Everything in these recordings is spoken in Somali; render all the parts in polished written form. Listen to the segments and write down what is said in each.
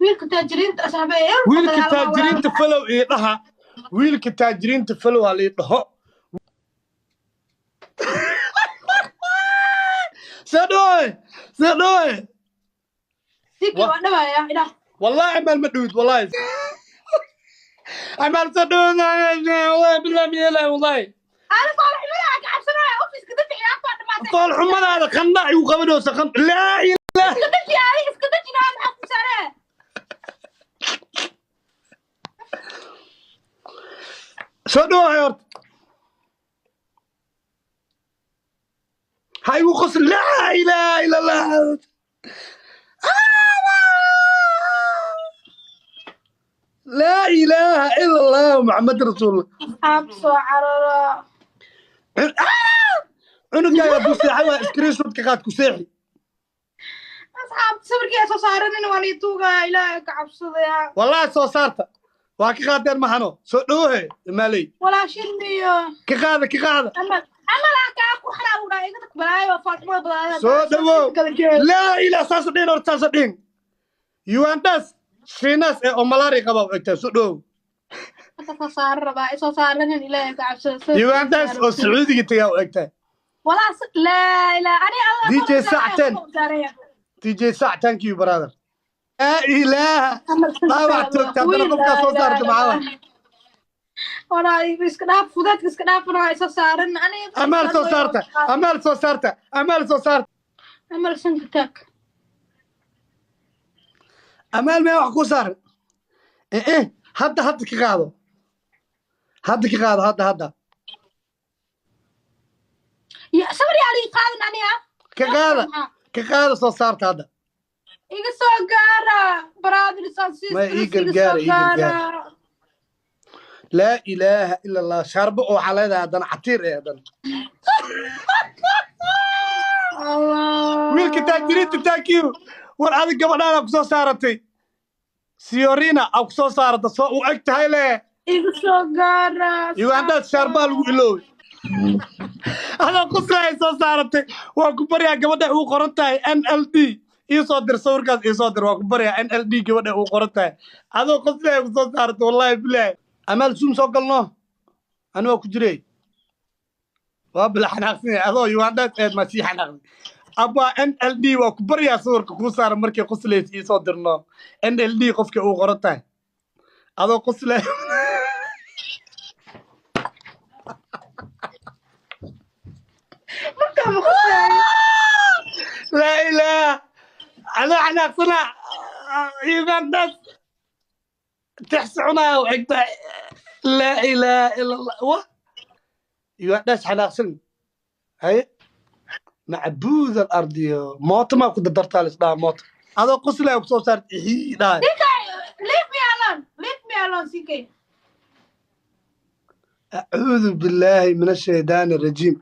Wiilka taajiriinta asxaabeey. Wiilka taajiriinta follow ii dhaha. Wiilka taajiriinta follow ha lii dhaho. Soo dhawaay, soo dhawaay. Siki waa dhawaaya idhaah. Wallahi amaal ma dhowid, wallahi amaal soo dhawaay, wallahi billahi miyeelay wallahi. Ana foolxumada ka cabsanaya ofiska dadka ciyaarta waa dhamaatay. Fool xumadaada qandha igu qabanayso qand laa ilaaha. Iska daji ani, iska daji naa, maxaa ku saaree? Soo dhawaay horta ha igu qosl laa ilaaha illa allah. Laa ilaaha illa allah maxamed rasuulullah. Asxaab soo carara. Cunugaaga hadduu seexay waa screenshot ka qaad ku seexi. Asxaab sawirkii ay soo saaranina waan ii tuugaya, ilaahay ka cabsadaya. Wallahi soo saarta waa ka qaadeen maxano soo dhawohe maaley. Walaashin iyo ka qaada, ka qaada. Amal amal ah kaa ku xaraab u dhahay iga tag balaayo foolxumada badaadan. Soo dhawow laa ilaa saasa dhihin horta saasa dhihin ugandas shiinas ee oo malaria qaba u egtaa soo dhawow. Hadda soo saaran rabaa soo saaranin, ilaahay ka cabsada. Ugandas oo sacuudiga tagaa u egtaa. Walaa laa ilaa ani Allah. DJ Sactan. DJ Sac, thank you brother. Laa ilaaha dhaawac toogta haddana qofkaa soo saarta maxaa waay? Walaa iska dhaaf fudaadka iska dhaafana soo saaran ani. Amaal soo saarta, amaal soo saarta, amaal soo saarta. Amal sanka taag. Amaal mea wax ku saaran eh hadda hadda ka qaado, hadda ka qaado, hadda hadda. Ya sawir yaa lii qaadan ani ah. Ka qaada, ka qaada, soo saarta hadda. Iga soo gaara brothers and Ma sisters. ii gargaara, ii gargaara. Laa ilaaha ila allah shaarbo oo waxaa leedahay haddana catiir eh haddana. Allah. Wiilka taajiriinta thank you. War adig gabadhaada ku soo saaratay siyorina aa ku soo saarata soo u eg tahay le. Iga soo gaara. Ugandaas shaarbaa lagu iloobay adoo quslahay soo saaratay. Waa ku baryaa gabadha ugu qoran tahay n l d ii soo dir sawirkaas, ii soo dir, waa ku baryaa n l d gabadha ugu qoran tahay adoo quslahay ku soo saaratay wallahi bilaahi. Amaal suum soo galno ani waa ku jiray waa bila xanaaqsan adoo ugandaas eed maa sii xanaaqsan abaa n l d waa ku baryaa sawirka kuu saaran markay quslaysa ii soo dirno n l d qofka ugu qoran tahay adoo quslay. Markaa ma quslay? Laa ilaaha adoo xanaaqsana ugandaas tix soconaa u egtahay laa ilaaha ila allah wa ugandaas xanaaqsan haye macbuud alardiyo mooto maa ku dadartaa lisdhaha mooto adoo quslaya kusoo saart ixii dhahay. Leave me alone, leave me alone, CK. Acuudu billaahi min ashaydaani arajiim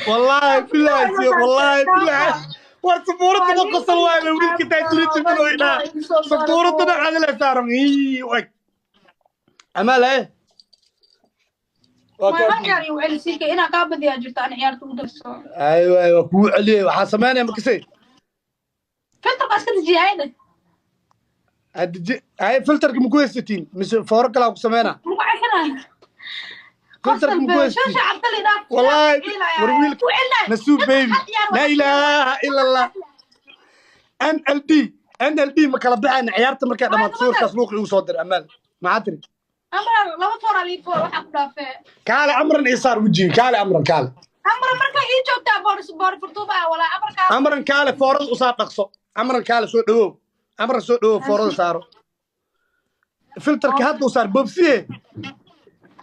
wallaahi bilaahi si wallaahi bilaahi war sabuuradda ma qosol waayo wiilka taajiriinta minuu idhaa sabuuradda cadile saaran ii u eg amaal haye waa Waa kaa hal ciyaar igu celi CK, inaa kaa badiyaa jirto aan ciyaarta ugu darso. Aywa aywa kugu celiyey waxaa samaynaya markasay. Filterka iska dejiya hayda. Hadiji haye filterka ma ku haysatiin mise fooro kalaa ku sameynaa? Mugu ceshanaa. Filterka ma ku haysatiin? Shasha cabdali dhaaf. Wallahi war wiilka nasuub baby laa ilaaha ila allah n l d n l d ma kala baxayna ciyaarta markay dhamaato sawirkaas luuqi igu soo dir amaal maxaa tiri? Amar laba foor alii foor waxaa ku dhaafee. Kaale amran isaar wejiga kaale amran kaale. Amar markaa ii joogtaa boor boor furtuuba ah walaa amarkaa. Amran kaale foorada usaar dhaqso amran kaale soo dhawow amran soo dhawow foorada saaro filterka hadda usaar bobsiye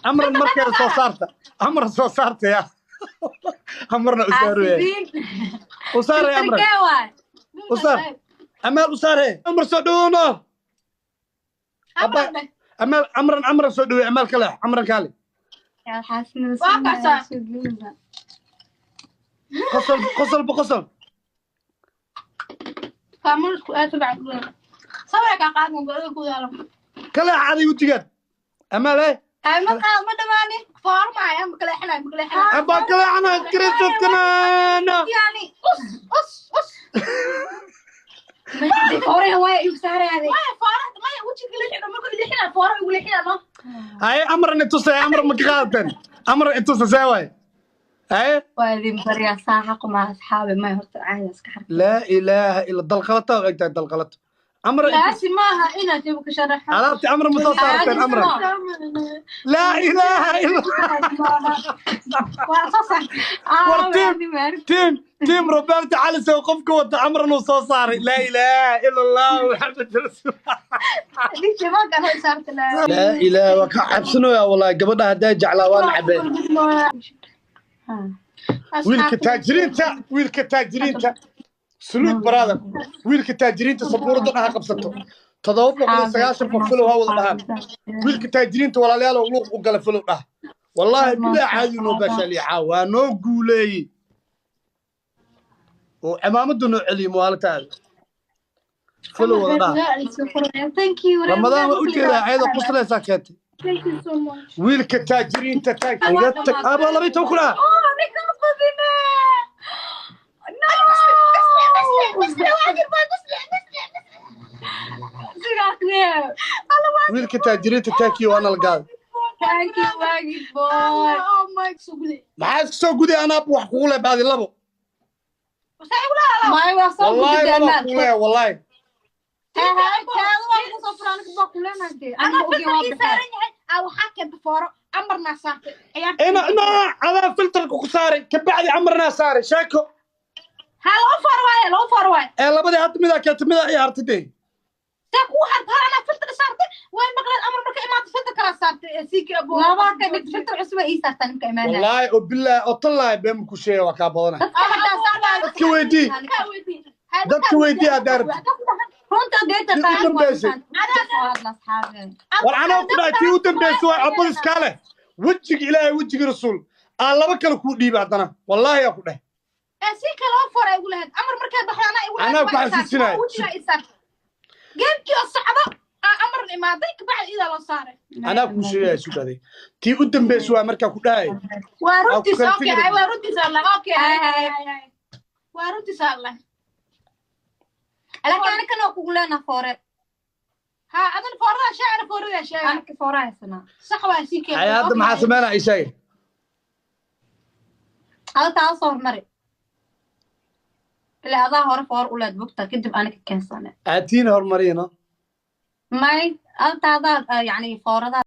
amran markeeda soo saarta amran soo saarta ya amrna usaaroya usaare amran. Filterkee waay? Usaar. Amaal usaare amar soo dhawowno. Amar dheh. Amaal amran amran soo dhawey amaal kale amran kaale. Waa kaasaa. Qosol qosol qosol. Kaamil isku aad sabca ku leedahay. Sawir kaa qaadan go'ada ku yaalo. Kale caday wejigaad amaal eh. Ay ma qaad ma dhamaanin. Foor maaya ma kala xinay ma kala xinay. Abaa kale ana kristkana. Yani us us us. Foore waay igu saarayade. Maya, foora maya, wejiga leexina markuu leexina, foora igu leexina, no. Haye, Amran itusay. Amran ma ka qaadateen? Amran itusa, see waay? Haye. Waa idin baryaa, saaxa quma asxaabi, may horta caadi iska xarka. Laa ilaaha illa, dalqalata u egtahay, dalqalato. Amran itus. Taasi maaha inaad jabu ka sharaxo. Alaabti Amran ma soo saarteen, Amran? Laa ilaaha illa. Waa soo saartay. War team Roberto Calisow, qofka wata Amran uu soo saaray. Laa ilaaha illa Allah, Maxamed rasuul. Nimankan hay saartay. Laa ilaaha, waa ka cabsanooyaa wallahi. Gabadha haddaa jeclaa, waa nacbeen. Wiilka taajiriinta, wiilka taajiriinta, salute brother. Wiilka taajiriinta sabuurada dhaha qabsato, 790 qof follow ha wada dhahaan. Wiilka taajiriinta, walaalayaal, oo luuq u gala, follow dhaha. Wallaahi bilaa caadi noo baashaaliica, waa noo guuleeyey oo cimaamadu noo celiyey muwaalataada. Follow wada dhaha. Thank you. Ramadaan waa ujeedaa, ayadoo qoslaysaa keentay. Thank you so much. Wiilka taajiriinta, taag iga tag aba, 12,000 ah. Oh, ninkan qadine. No. Waagir baa gusle gusle. Sigaasne. Wiilka taajiriinta taakiyo, waana la gaaday. Thank you, Wagid boy. Oh my, so good. Maxaa isku soo guday? Anaa wax kugu leh baadi labo. May, waa soo Wallaahi gudbay. laba kugu leh, wallaahi. Taada waa lagu soo furaa, aniga baa kuleenahay. Anaa Aniga ogeyn, waa filter ii baxay. saaran yahay. Aa waxaa keenta fooro. Amarnaa saartay. Ciyaarta. Ina ma adaa filterka ku saaray, kabacdi Amarnaa saaray sheeko. Ha, laba fooro waaye, laba fooro waaye. Ee labadii hadda midaa keenta, midaa ii hartay dee. See kuu harta? Hal anaa filter saartay. Way maqleen Amar marka imaata filter kala saartay. Ee siiki abo. Laba ka mid filter cusub ay ii saartaa nimka imaanaya. Wallaahi oo bilaahi oo tallaahi, been ku sheegay, waa kaa badanay. Dadka hadaa saartaa. Dadka weydii. Dadka weydii haddaa rabtid. Runta deeta. Tii u dambeysay. War anaa ku dhahay, tii u dambeysay waa cabad iskaa leh. Wejiga Ilaahay, wejiga Rasuul, aan laba kale kuu dhiiba haddana, wallaahi aa ku dhahay. Ee siiki laba fooro ay igu lahayd. Amar markay baxdo anaa igu lahayd. Anaa ku xasuusinaya. Wejigaa ii saartay. Geemkii oo socdo aa Amar imaaday, kabacdi idaa loo saaray. Anaa kuu sheegaya, sugaaday, tii u dambeysay waa markaa ku dhahay. Waa runtiis. Kala Okay. tegay. Waa runtiis Allah. Okay. Waa runtiis Allah. Laakiin aniga waa kugu leenaha foore. Ha, adan foorada sheegana, foorada sheega. Aniga foore haysanaa. Sax waa siiki. Hay, hadda maxaa sameynaa? Ii sheegay. Ada taada soo hormari. Ilaa adaa hore foor u leed bugta, kadib aniga keensane. Aatiin hormariyno. May, ada taada yani foorada.